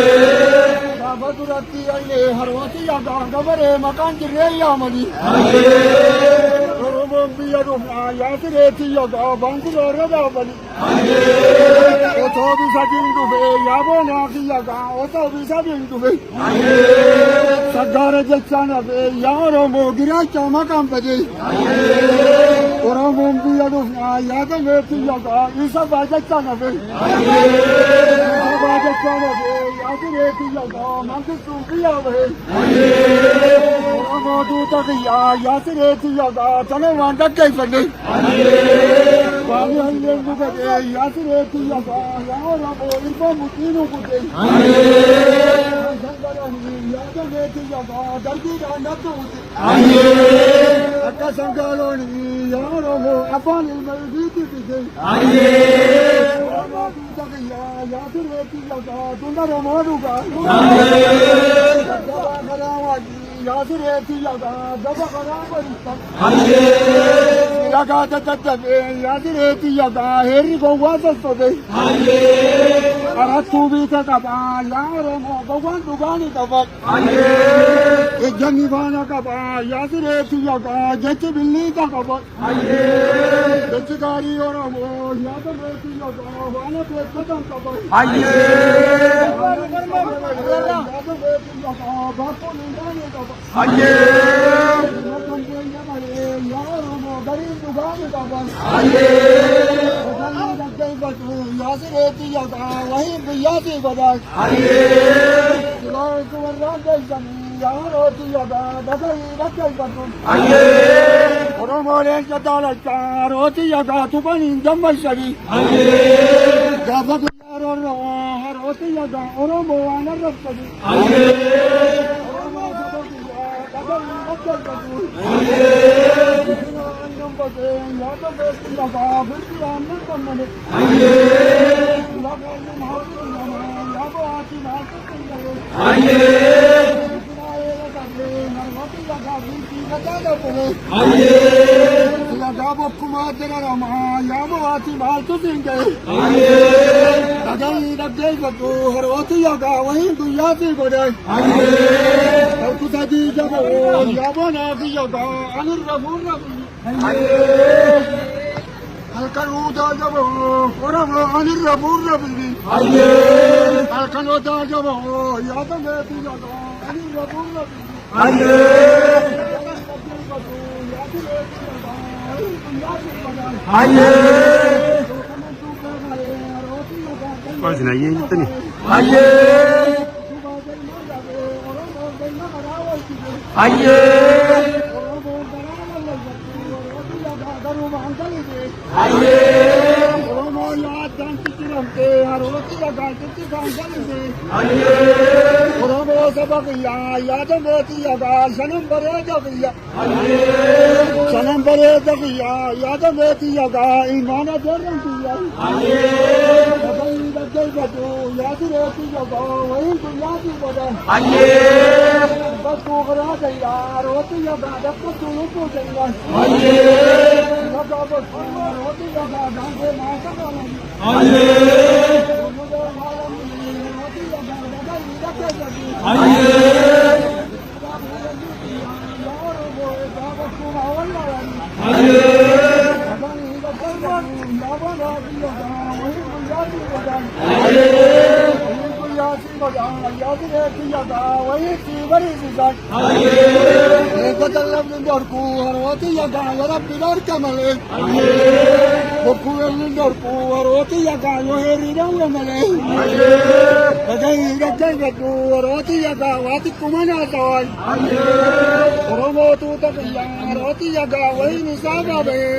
Gaafa duratti illee harootti yaadaan gabaree maqaan jirree yaamanii. Oromoon biyya dhufnaa yaasireetti yagaa baankiloorra dhaabanii. Otoo bisatiin dhufe yaaboo fi yagaa otoo bisatiin dhufe. Saggaara jechaan hafee yaa Oromoo giraacha maqaan badee. Oromoon biyya dhufnaa yaadameetti yagaa isa baajachaan hafee. Isa baajachaan hafee yaadireetti yagaa mangistuun biyyaa bahee. Oromoo tuuta biyyaa yaasireetti yagaa tana waan dhaggeeffadhe. Waan halleen gubadhe yaasireetti yagaa yaa Oromoo ilmoo mudhii nu gudde. Akka sangaaloon yaa Oromoo afaan ilma ifiitti fide. Oromoo tuuta biyyaa yaa tureetti yagaa tunda Oromoo dhugaa. Gabaa karaa waajii yaa tureetti yagaa gaba karaa barista. Yagaa daddabe yaa tureetti yagaa heerri gowwaa sossobe. Arattuu biita qabaa yaa Oromoo gowwaan dhugaa ni qaba. Ejjanni faana qaba yaa sireetti yagaa jechi billiita qaba. Jechi gaarii Oromoo yaa sireetti yagaa faana beekkatan qaba. Yaa sireetti yagaa baakkuun hin taane qaba. Yaa Oromoo gariin dhugaa ni qaba. Dhagayii dhaggeeffatu yaa sireetti yagaa wahii biyyaatii godhaa. Silaasu warraan deessanii yaa Orootti yagaa dhagayii dhaggeeffatu. Oromoo leenca daalachaa rooti yagaa tubaniin gammaysanii. Gaafa guyyaa roorroo harooti yagaa Oromoo waan arrabsanii. Oromoo saba biyyaa dhagayii dhaggeeffatu. Biqilaa aannan baqee yaada beektu lafaa birri aannan gammade. Lafa aannan haati namaa yaaba haati maaltu qindaa'e. Biqilaa eela qabee namooti lagaa biitii gadaa dhabbee. Lagaa bokkumaa dararamaa yaaba haati maaltu siin ga'e. Dhagayii dhaggeeffadhu harootti yagaa wahiin guyyaa sii godhe. Harku sadii jaboo yaaboo naaf yagaa anirra fuurra biyyi. Halkan uudaa jaboo Oromoo anirra fuurra biyyi. Halkan odaa jaboo yaada meetii yagaa anirra fuurra biyyi. Waa isin hayyee jettanii? Oromoo saba kiyyaa yaada mootii yagaa shanan bareeda kiyya. Shanan bareeda kiyyaa yaada mootii yagaa ilmaana deeman kiyya. Dhagayii dhaggeeffadhu yaadi reetii yagaa wayii guyyaa si godha. Bakkuu karaa gayyaa rootii yagaa dhaqqabdu lubbuu gayyaa. Yagaa bakkuu rootii yagaa gaangee maasa qaban. Oromoo tuuta biyyaa rooti yagaa wayiin isaa baabee.